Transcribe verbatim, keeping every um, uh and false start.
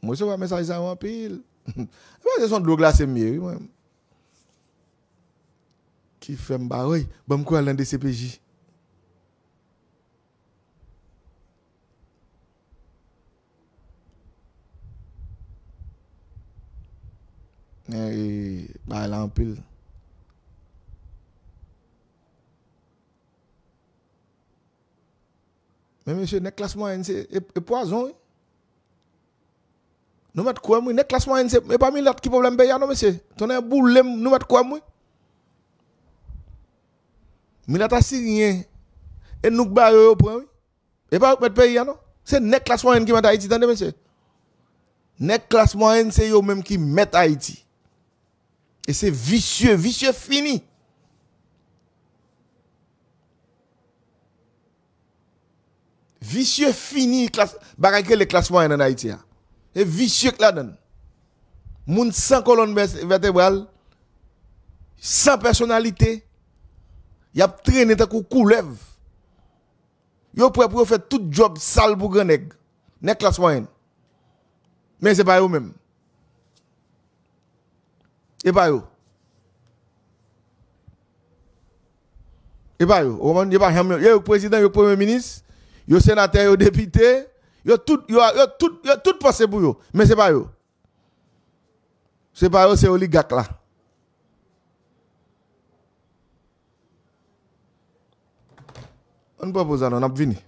Mwen resevwa mesaj sa yo anpil. Epa se yon dlo glase m ye, wi, mwen. Ki fè m ba, wi, ban m kouraj nan D C P J. Men, e, bagay la anpil. Men mesye, nèg klas mwayèn se e, e pwazon, wi. Nou mèt kwè m, wi. Nèg klas mwayèn se, e pa milat ki pwoblèm peyi a, non, mesye. Tonnè boule m, nou mèt kwè m, wi. Milat asiryen, e nou k ba yo, yo pran, wi. E pa yo k mèt peyi a, non. Se nèg klas mwayèn ki mèt Ayiti, tande, mesye. Nèg klas mwayèn, se yo menm ki mèt Ayiti. E se visye, visye fini. Visye fini, klas, bagay ki rele klas mwayèn ann Ayiti a. E visye k ladann. Moun san kolòn vè-, vètebral, san pèsonalite, y ap trennen tankou koulèv. Yo prè pou yo fè tout djòb sal pou gran nèg. Nèg klas mwayèn. Men se pa yo menm. E pa yo. E pa yo. Ou konprann? Yo pa janm, yo, yo k prezidan, yo k premye minis, yo senatè, yo depite, yo tout, yo, yo tout, yo tout panse pou yo. Men se pa yo. Se pa yo, se oligak la. Ann pran poz la non, n ap vini.